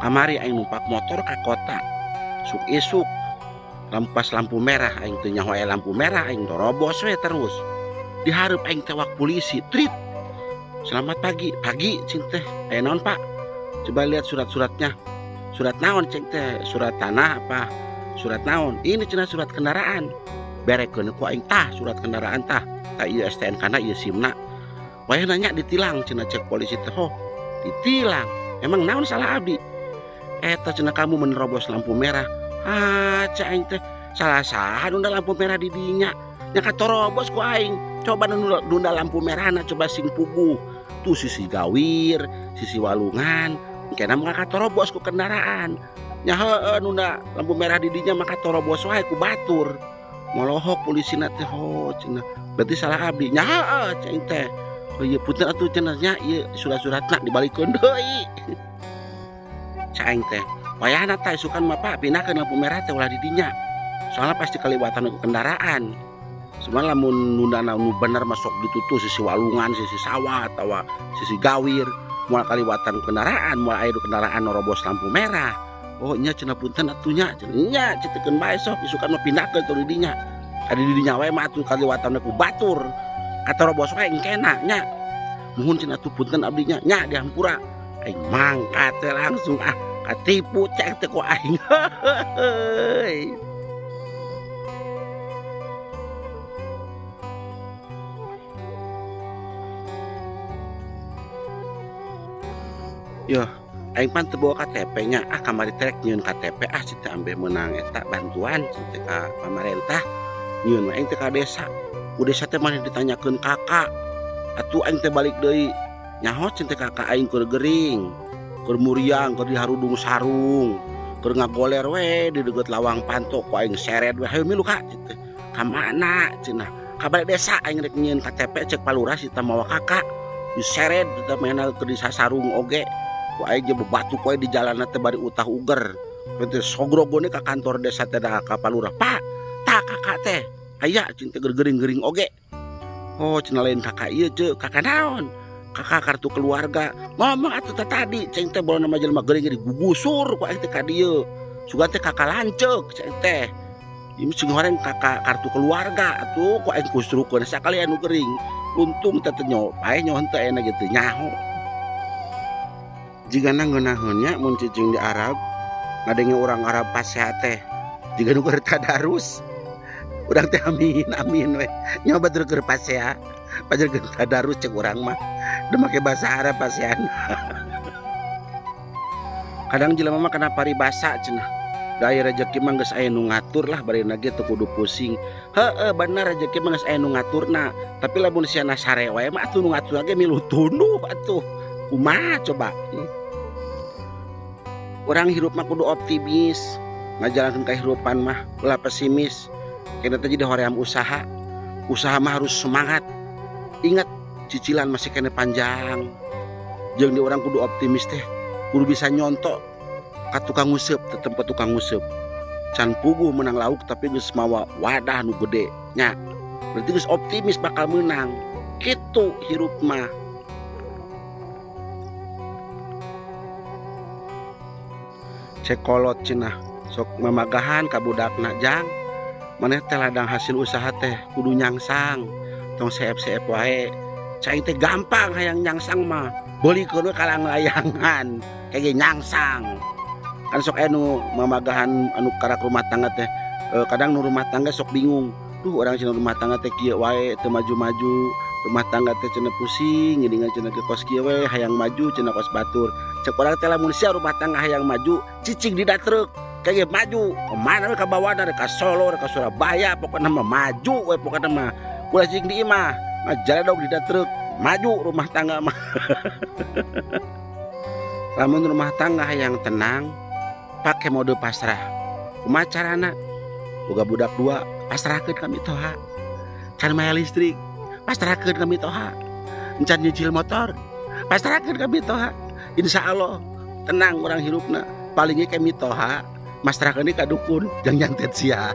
Kamari aing numpak motor ka kota. Suk isuk lampas lampu merah aing teu nyaho aya lampu merah aing torobos we terus. Dihareup aing teh wak polisi, trit. Selamat pagi, pagi cing teh. Aya naon Pak? Coba lihat surat-suratnya. Surat naon cing teh? Surat tanah apa? Surat naon? Ini cenah surat kendaraan. Berekeun ku aing tah surat kendaraan tah. Tah ieu STNK na ieu SIM-na. Wayah nanya ditilang cenah cek polisi teh. Oh, ditilang. Emang naon salah abdi? Eta cenah kamu menerobos lampu merah. Ah, cek aing teh salah saha nunda lampu merah di dinya. Nya katorobos ku aing. Coba nunda lampu merahna coba sing puguh. Tuh sisi Gawir, sisi Walungan, kena mah katorobos ku kendaraan. Nya heueuh nunda lampu merah di dinya maka torobos wae ku batur. Molohok polisina teh ho cenah. Berarti salah abdi. Nya heueuh cek aing teh. Oh ieu punten atuh cenah nya ieu surat-suratna dibalikeun deui. Cek aing teh wayahna tah isukan mah Pak pindahkeun lampu merah teh ulah di dinya. Soalna pasti kaliwatan ku kendaraan. Sebenarnya lamun nundana nu bener masuk ditutup sisi Walungan, sisi sawah atawa sisi Gawir, moal kaliwatan kendaraan, moal aya kendaraan nerobos lampu merah. Oh nya cenah punten atuh nya, cenah nya citekeun bae sok isukan mah pindahkeun teu di dinya. Adi di dinya wae mah atuh kaliwatan ku batur. Katerobos wae engkena nya. Muhun cenah atuh punten abdi nya, nya dihampura. Aing mangkat teh langsung ah katipu cek teh ku aing. Yo, aing pan teu bawa KTP nya, ah kamari teh rek nyieun KTP ah cita ambe meunang eta bantuan cita ka pamarentah nyieun aing teh ka desa. Ku desa teh maneh ditanyakeun kakak. Atuh aing teh balik deui. Nyaho cita kakak aing keur gering, keur muriang, keur diharudung sarung, keur ngagoler we di deukeut lawang panto ku aing seret we. Hayu milu ka cita. Ka mana cenah? Ka balik desa aing rek nyieun KTP cek Pak Lurah cita mawa kakak. Diseret teh mehna keur disasarung oge. Ku aing ge bebatu ku aing di jalanna teh bari utah uger. Teh sogrogone ka kantor desa teh da ka Pak Lurah. Pak, tah kakak teh. Aya cinta gering-gering oge. Oh, cenah lain kakak ieu ceu, kakak naon? Kakak kartu keluarga. Ngomong atuh teh tadi, ceng teh bolona mah jelema gering digugusur ku aing teh ka dieu. Sugan teh kakak lanceuk ceng teh. Ieu sing horeng kakak kartu keluarga atuh ku aing kusrukeun sakali anu gering. Untung teh teu nyaho, paeh nyaho teh aya gitu nyaho. Jigana ngeunaheun nya mun cicing di Arab ngadenge urang Arab pasea teh jiga nu keur tadarus. Urang teh amin amin we. Nyoba batur keur pasea, pajar keur tadarus cek urang mah. Da make bahasa Arab pasean. Kadang jelema mah kana paribasa cenah. Da aya rejeki mah geus aya nu ngatur lah barina ge teu kudu pusing. Heueuh bener rejeki mah geus aya nu ngaturna, tapi lamun siana sare wae mah atuh nu ngatur ge milu tunduh atuh. Kumaha coba? Orang hirup mah kudu optimis, ngajalankeun kehidupan mah ulah pesimis. Kena teh jadi hoream usaha. Usaha mah harus semangat. Ingat cicilan masih kena panjang. Jeung di orang kudu optimis teh, kudu bisa nyontok ka tukang nguseup, teh tempat tukang nguseup. Can puguh menang lauk tapi geus mawa wadah nu gede nya. Berarti geus optimis bakal menang. Kitu hirup mah. Cekolot cenah sok mamagahan ka budakna jang. Maneh teh ladang hasil usaha teh kudu nyangsang, tong seep-seep wae. Cai teh gampang hayang nyangsang mah. Beulikeun we kalang layangan, kayak nyangsang. Kan sok aya nu mamagahan anu karak rumah tangga teh, kadang nu rumah tangga sok bingung. Duh urang cenah rumah tangga teh kieu wae teu maju-maju. Rumah tangga teh cenah pusing, geuningan cenah ge kos kieu we hayang maju cenah kos batur. Cek urang teh lamun sia rumah tangga hayang maju, cicing di truk. Kayak maju, kemana we ka bawana, ka Solo, ka Surabaya, pokokna mah maju we pokokna mah. Ulah cicing di imah, ngajaledog di truk, maju rumah tangga mah. Lamun rumah tangga hayang tenang, pake mode pasrah. Kumaha carana? Boga budak dua, pasrahkeun ka mitoha. Can maya listrik, pasrahkeun ka mitoha. Encan nyicil motor, pasrahkeun ka mitoha. Insya Allah tenang orang hirupna. Palingnya ka mitoha, masrahkeun ka dukun, jang nyantet sia.